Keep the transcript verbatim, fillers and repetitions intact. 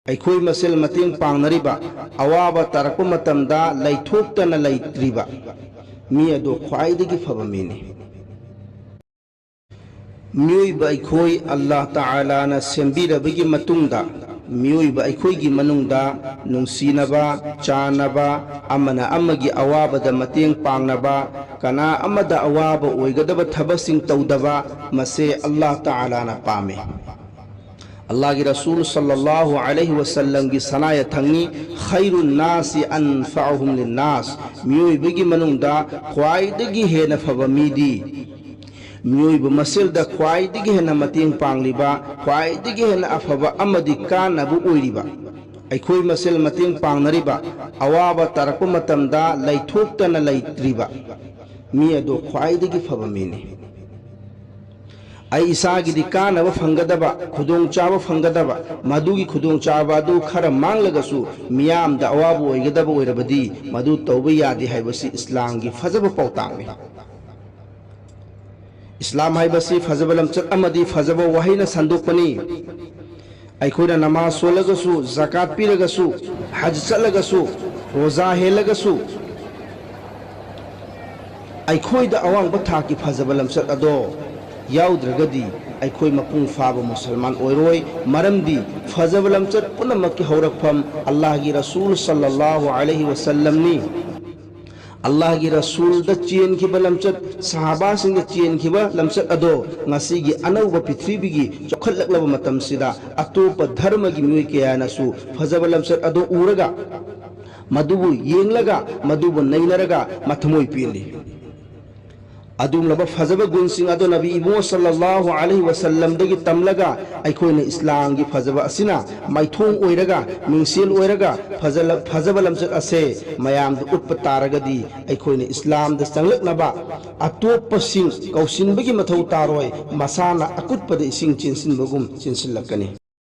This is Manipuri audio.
ꯑꯩꯈꯣꯏ ꯃꯁꯦꯜ ꯃꯇꯦꯡ ꯄꯥꯡꯅꯔꯤꯕ, ꯑꯋꯥꯕ ꯇꯥꯔꯛꯄ ꯃꯇꯝꯗ ꯂꯩꯊꯣꯛꯇꯅ ꯂꯩꯇ꯭ꯔꯤꯕ ꯃꯤ ꯑꯗꯨ ꯈ꯭ꯋꯥꯏꯗꯒꯤ ꯐꯕ ꯃꯤꯅꯤ꯫ ꯃꯤꯑꯣꯏꯕ ꯑꯩꯈꯣꯏ ꯑꯜꯂꯥꯍ ꯇꯥꯂꯥꯅ ꯁꯦꯝꯕꯤꯔꯕꯒꯤ ꯃꯇꯨꯡꯗ, ꯃꯤꯑꯣꯏꯕ ꯑꯩꯈꯣꯏꯒꯤ ꯃꯅꯨꯡꯗ ꯅꯨꯡꯁꯤꯅꯕ, ꯆꯥꯟꯅꯕ, ꯑꯃꯅ ꯑꯃꯒꯤ ꯑꯋꯥꯕꯗ ꯃꯇꯦꯡ ꯄꯥꯡꯅꯕ, ꯀꯅꯥ ꯑꯃꯗ ꯑꯋꯥꯕ ꯑꯣꯏꯒꯗꯕ ꯊꯕꯛꯁꯤꯡ ꯇꯧꯗꯕ, ꯃꯁꯦ ꯑꯜꯂꯥꯍ ꯇꯥꯂꯥꯅ ꯄꯥꯝꯃꯤ꯫ ꯑꯜꯂꯥꯍꯒꯤ ꯔꯁꯨꯜ ꯁꯜꯂꯜꯂꯥꯍꯨ ꯑꯂꯩꯍꯤ ꯋꯁꯜꯂꯝꯒꯤ ꯁꯅꯥ ꯌꯥꯊꯪꯅꯤ, "ꯈꯩꯔꯨꯟ ꯅꯥꯁꯤ ꯑꯟꯐꯥꯎꯍꯨꯝ ꯂꯤꯟꯅꯥꯁ", ꯃꯤꯑꯣꯏꯕꯒꯤ ꯃꯅꯨꯡꯗ ꯈ꯭ꯋꯥꯏꯗꯒꯤ ꯍꯦꯟꯅ ꯐꯕ ꯃꯤꯗꯤ, ꯃꯤꯑꯣꯏꯕ ꯃꯁꯦꯜꯗ ꯈ꯭ꯋꯥꯏꯗꯒꯤ ꯍꯦꯟꯅ ꯃꯇꯦꯡ ꯄꯥꯡꯂꯤꯕ, ꯈ꯭ꯋꯥꯏꯗꯒꯤ ꯍꯦꯟꯅ ꯑꯐꯕ ꯑꯃꯗꯤ ꯀꯥꯟꯅꯕ ꯑꯣꯏꯔꯤꯕ, ꯑꯩꯈꯣꯏ ꯃꯁꯦꯜ ꯃꯇꯦꯡ ꯄꯥꯡꯅꯔꯤꯕ, ꯑꯋꯥꯕ ꯇꯥꯔꯛꯄ ꯃꯇꯝꯗ ꯂꯩꯊꯣꯛꯇꯅ ꯂꯩꯇ꯭ꯔꯤꯕ ꯃꯤ ꯑꯗꯨ ꯈ꯭ꯋꯥꯏꯗꯒꯤ ꯐꯕ ꯃꯤꯅꯤ꯫ ꯑꯩ ꯏꯁꯥꯒꯤꯗꯤ ꯀꯥꯟꯅꯕ ꯐꯪꯒꯗꯕ, ꯈꯨꯗꯣꯡꯆꯥꯕ ꯐꯪꯒꯗꯕ, ꯃꯗꯨꯒꯤ ꯈꯨꯗꯣꯡꯆꯥꯕ ꯑꯗꯨ ꯈꯔ ꯃꯥꯡꯂꯒꯁꯨ ꯃꯤꯌꯥꯝꯗ ꯑꯋꯥꯕ ꯑꯣꯏꯒꯗꯕ ꯑꯣꯏꯔꯕꯗꯤ ꯃꯗꯨ ꯇꯧꯕ ꯌꯥꯗꯦ ꯍꯥꯏꯕꯁꯤ ꯏꯁꯂꯥꯝꯒꯤ ꯐꯖꯕ ꯄꯥꯎꯇꯥꯛꯅꯤ꯫ ꯏꯁꯂꯥꯝ ꯍꯥꯏꯕꯁꯤ ꯐꯖꯕ ꯂꯝꯆꯠ ꯑꯃꯗꯤ ꯐꯖꯕ ꯋꯥꯍꯩꯅ ꯁꯟꯗꯣꯛꯄꯅꯤ꯫ ꯑꯩꯈꯣꯏꯅ ꯅꯃꯥꯖ ꯁꯣꯜꯂꯒꯁꯨ, ꯖꯀꯥꯠ ꯄꯤꯔꯒꯁꯨ, ꯍꯖ ꯆꯠꯂꯒꯁꯨ, ꯔꯣꯖꯥ ꯍꯦꯜꯂꯒꯁꯨ, ꯑꯩꯈꯣꯏꯗ ꯑꯋꯥꯡꯕ ꯊꯥꯛꯀꯤ ꯐꯖꯕ ꯂꯝꯆꯠ ꯑꯗꯣ ꯌꯥꯎꯗ꯭ꯔꯒꯗꯤ ꯑꯩꯈꯣꯏ ꯃꯄꯨꯡ ꯐꯥꯕ ꯃꯨꯁꯜꯃꯥꯟ ꯑꯣꯏꯔꯣꯏ꯫ ꯃꯔꯝꯗꯤ ꯐꯖꯕ ꯂꯝꯆꯠ ꯄꯨꯝꯅꯃꯛꯀꯤ ꯍꯧꯔꯛꯐꯝ ꯑꯜꯂꯥꯍꯒꯤ ꯔꯁꯨꯜ ꯁꯜꯂꯜꯂꯥꯍꯨ ꯑꯂꯩꯍꯤ ꯋꯁꯜꯂꯝꯅꯤ꯫ ꯑꯜꯂꯥꯍꯒꯤ ꯔꯁꯨꯜꯗ ꯆꯦꯟꯈꯤꯕ ꯂꯝꯆꯠ, ꯁꯍꯥꯕꯥꯁꯤꯡꯗ ꯆꯦꯟꯈꯤꯕ ꯂꯝꯆꯠ ꯑꯗꯣ ꯉꯁꯤꯒꯤ ꯑꯅꯧꯕ ꯄ꯭ꯔꯤꯊꯤꯕꯤꯒꯤ ꯆꯥꯎꯈꯠꯂꯛꯂꯕ ꯃꯇꯝꯁꯤꯗ ꯑꯇꯣꯞꯄ ꯙꯔꯃꯒꯤ ꯃꯤꯑꯣꯏ ꯀꯌꯥꯅꯁꯨ ꯐꯖꯕ ꯂꯝꯆꯠ ꯑꯗꯣ ꯎꯔꯒ, ꯃꯗꯨꯕꯨ ꯌꯦꯡꯂꯒ, ꯃꯗꯨꯕꯨ ꯅꯩꯅꯔꯒ ꯃꯊꯃꯣꯏ ꯄꯦꯜꯂꯤ꯫ ꯑꯗꯨꯒꯨꯝꯂꯕ ꯐꯖꯕ ꯒꯨꯟꯁꯤꯡ ꯑꯗꯨ ꯅꯕꯤ ꯏꯕꯨꯡꯉꯣ ꯁꯜꯂꯜꯂꯥꯍꯨ ꯑꯂꯩꯍꯤ ꯋꯁꯜꯂꯝꯗꯒꯤ ꯇꯝꯂꯒ ꯑꯩꯈꯣꯏꯅ ꯏꯁꯂꯥꯝꯒꯤ ꯐꯖꯕ ꯑꯁꯤꯅ ꯃꯥꯏꯊꯣꯡ ꯑꯣꯏꯔꯒ, ꯃꯤꯡꯁꯦꯜ ꯑꯣꯏꯔꯒ ꯐꯖꯂ-, ꯐꯖꯕ ꯂꯝꯆꯠ ꯑꯁꯦ ꯃꯌꯥꯝꯗ ꯎꯠꯄ ꯇꯥꯔꯒꯗꯤ ꯑꯩꯈꯣꯏꯅ ꯏꯁꯂꯥꯝꯗ ꯆꯪꯂꯛꯅꯕ ꯑꯇꯣꯞꯄꯁꯤꯡ ꯀꯧꯁꯤꯟꯕꯒꯤ ꯃꯊꯧ ꯇꯥꯔꯣꯏ, ꯃꯁꯥꯅ ꯑꯀꯨꯠꯄꯗ ꯏꯁꯤꯡ ꯆꯦꯟꯁꯤꯟꯕꯒꯨꯝ ꯆꯦꯟꯁꯤꯜꯂꯛꯀꯅꯤ꯫